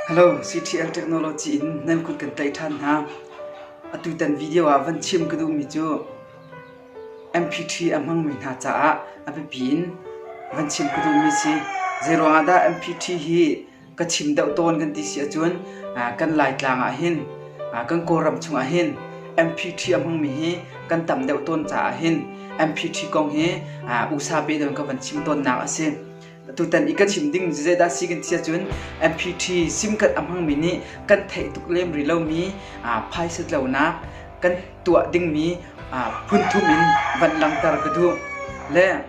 Hello, CTL Technology in nan kut kan tlaih ṭhan hna. Atutan video ah van chim ka duhmi cu MP3 a hmangmi hna caah a biapi in van chim ka duhmi si. Zeiruang ah dah MP3 hi ka chim deuh tawn kan ti si ahcun kan Laitlang ah hin kan Kawlram chungah hin MP3 a hmangmi hi kan tam deuh tawn caah hin MP3 kong hi usa pe deuh in ka van chim tawnnak a si. Tutan i ka chim ding cu zeidah si kan ti ahcun MP3 sim card a hmangmi nih kan theih tuk lem rih lomi phaisa tlonak kan tuah dingmi phunthum in van langhter ka duh. Le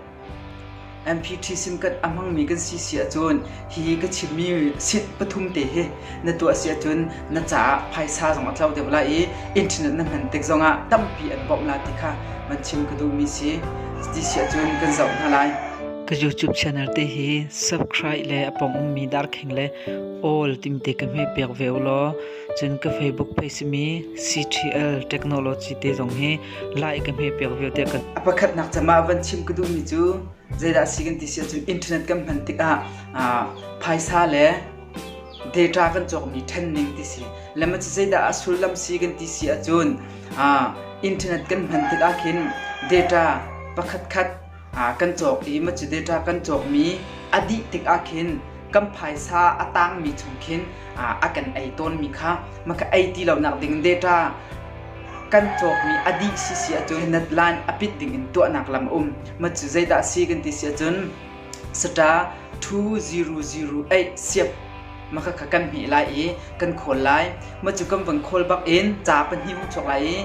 MP3 sim card a hmangmi kan si si ahcun hihi ka chimmi sit pathum te hi na tuah si ahcun na caah phaisa zong a tlo deuh lai i internet na hman tik zongah tampi an bawmh la ti kha van chim ka duhmi si. Ti si ahcun kan zoh hna lai. Ka YouTube channel te hi subscribe le a pong ummi darkheng le all timte ka hmeh piak ve u law cun ka Facebook page mi CTL Technology te zong hi like ka hmeh piak ve tiah ka A pakhatnak cama van chim ka duhmi cu zeidah si kan ti si ahcun internet kan hman tikah phaisa le data kan cawkmi ṭhen ning ti si. Le maw cu zeidah a sullam si kan ti si ahcun internet kan hman tikah khin data pakhatkhat kan cawk i maw cu data kan cawkmi a dih tikah khin kan phaisa a tangmi chung khin a kan ei tawnmi kha maka ei ti lonak ding data kan cawkmi a dih si si ahcun internet line a pit ding in tuahnak lam a um. Mah cu zeidah a si kan ti si ahcun star 2008 siap maka kha kan hmeh lai i kan khawl lai. Mah cu kan van khawl bak in ca pahnih hung chuak lai i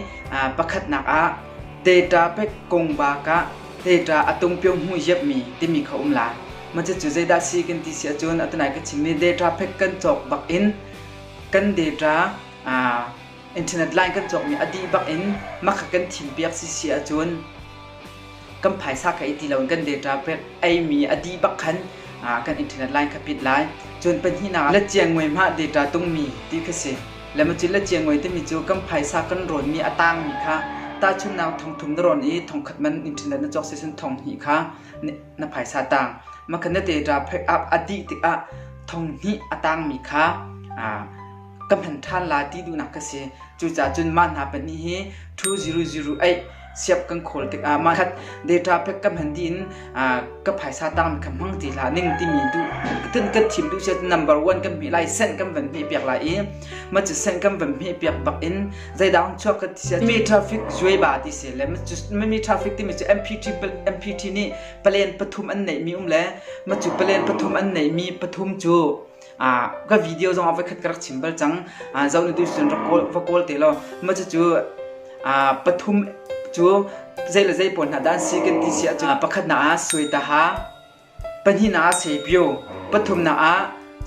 pakhatnak ah data pek kong bak ah data a tungpio hmuh iapmi timi kha um lai. Mah cucu zeidah si kan ti si ahcun atunai ka chimmi data pack kan cawk bak in kan data internet line kan cawkmi a dih bak in mah kha kan thim piak si si ahcun kan phaisa kha i ti loin kan data pek eimi a dih bak khan kan internet line kha pit lai. Cun pahnihnak ah laciangngui hmah data tungmi ti kha si. Le maw cu laciangngui timi cu kan phaisa kan rawnmi a tangmi kha tahchunhnak thongthum na rawn i thongkhat man internet na cawk si cun thonghnih kha na phaisa tang. Mah kha na data pek up a dih tikah thonghnih a tangmi kha ka hman ṭhan la ti duhnak ka si. Cucaah cun mah hna pahnih hi 2008 siap kan khawl tikah mah khat data pack ka hman dih in ka phaisa tangmi kha hmang ti hlah ning timi duh kan kan thim duh si number one kan hmeh lai cent kan van hmeh piak lai i mah cu cent kan van hmeh piak bak in zeidang chuak ka ti mi traffic zuai ba ti si le mi traffic timi cu MPT MPT nih palen pathum an neih mi um le mah cu palen pathum an neih mi pathum cu ka video zong ah voikhat ka rak chim bal cang. Zoh na duh cun rak kawl, va kawl te law. Mah cucu pathum cu zei le zei pawl hna dah an si kan ti si ahcun pakhatnak ah suaitaha, pahnihnak ah seipio, pathumnak ah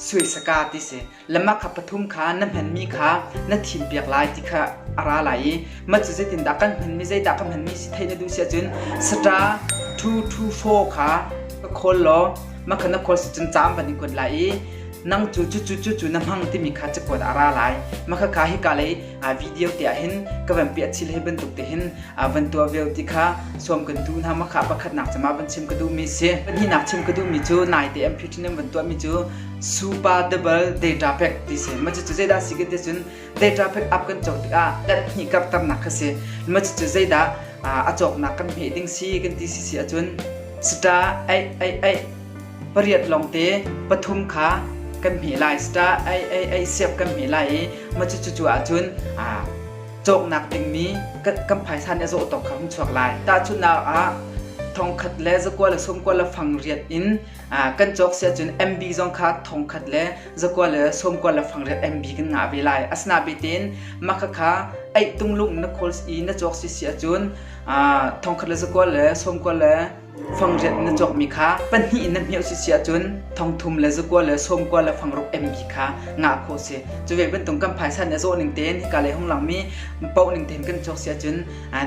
suaisaka ti si. Le mah kha pathum kha na hmanmi kha na thim piak lai ti kha a ra lai i mah cu zeitindah kan hmanmi zeidah ka hmanmi si theih na duh si ahcun star 224 kha ka khawl law Mah kha na khawl si cun caam van in kuat lai i nang cu cucu cucu na hmang timi kha cakuat a ra lai. Mah kha kha hika lei video te ah hin ka van piah chil hi bantuk te hin van tuah veo ti kha sawm kan duh hna. Mah kha pakhatnak cama van chim ka duhmi si. Pahnihnak chim ka duhmi cu naite MP3 nan van tuahmi cu super double data pack ti si. Mah cucu zeidah si kan ti cun data pack up kan cawk tikah let hnih karhternak kha si. Mah cucu zeidah a cawknak kan hmeh ding si kan ti si si ahcun star ei ei ei pariat lawngte pathum kha kan hmeh lai star ei ei ei siap kan hmeh lai i mah cu cu ahcun cawknak dingmi kan phaisa nih a zawh tawk kha hung chuak lai tahchunhnak ah thongkhat le zakua le sawmkua le fangriat in kan cawk si ahcun MB zong kha thongkhat le zakua le sawmkua le fangriat MB kan ngah ve lai asina bete mah khakha eih tunglung na khawl i na cawk si si ahcun thongkhat le zakua le sawmkua le fangriat na cawkmi kha pahnih in na hmiauh si si ahcun thongthum le zakua le sawmkua le fangruk MB kha ngah khawh si. Cu ve bantuk kan phaisa nih a zawh ning tein hika lei hung langmi paoh ning tein kan cawk si ahcun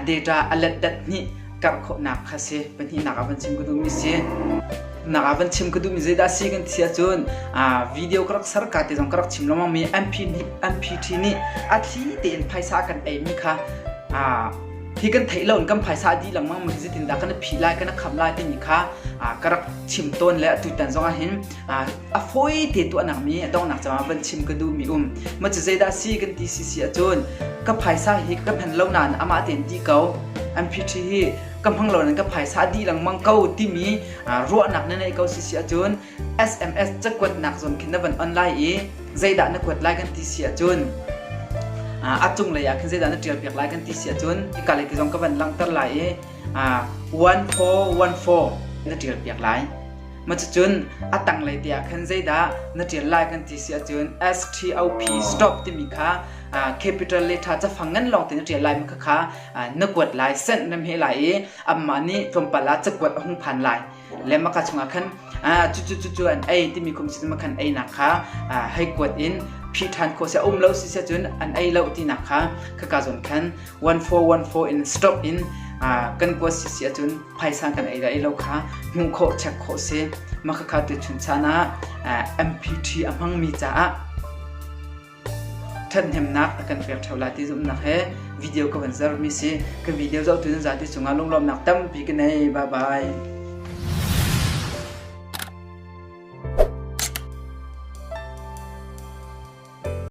data a let dat hnih karh khawhnak kha si. Pahnihnak ah van chim ka duhmi si. Nak ah van chim ka duhmi zeidah si kan ti ahcun video ka rak ser ka te zong ka rak chim lengmang mi MP nih MPT nih a thli tein phaisa a kan eimi kha. Hi kan theih lo in kan phaisa a dih lengmang mi zeitindah kan i phih lai, kan i kham lai timi kha ka rak chim tawn le atu tan zong ah hin a fawi te tuahnak mi a donghnak cang ah van chim ka duh mi um. Ma cu zeidah si kan ti si si ahcun ka phaisa hi ka hman lo nain amah tein dih ko. MPT hi ka hmang lo nain ka phaisa a dih lengmang ko timi ruahnak na neih ko si si ahcun SMS cakuatnak zawn khin na van on lai i zeidah na kuat lai kan ti si ahcun a cunglei ah khin zeidah na ṭial piak lai kan ti si ahcun hika lei ti zong ka van langhter lai i 1414 na ṭial piak lai. Ma cucun a tanglei te ah khan zeidah na ṭial lai kan ti si ahcun STOP stop timi kha capital letter cafang ngan lawng te na ṭial lai ma kha na kuat lai send na hmeh lai i amah nih tlawmpal ah cakuat a hung phan lai. Le maka chungah khan cu cu cu cu an ei timi kum si khan einak kha hei kuat in phih ṭhan khawh si a um lo si si cun an ei lo tinak kha khaka zawn khan 1414 in stop in kan kuat si si ahcun phaisa kan ei dah ei lo kha hmuh khawh check khawh si maka kha tu chun chan ah MPT a hmangmi caah ṭhathnemnak a kan pek ṭheo lai ti zumhnak he video ka van sermi si. Ka video zohtu nan zate cungah lunglawmhnak tampi ka nei. Bye bye.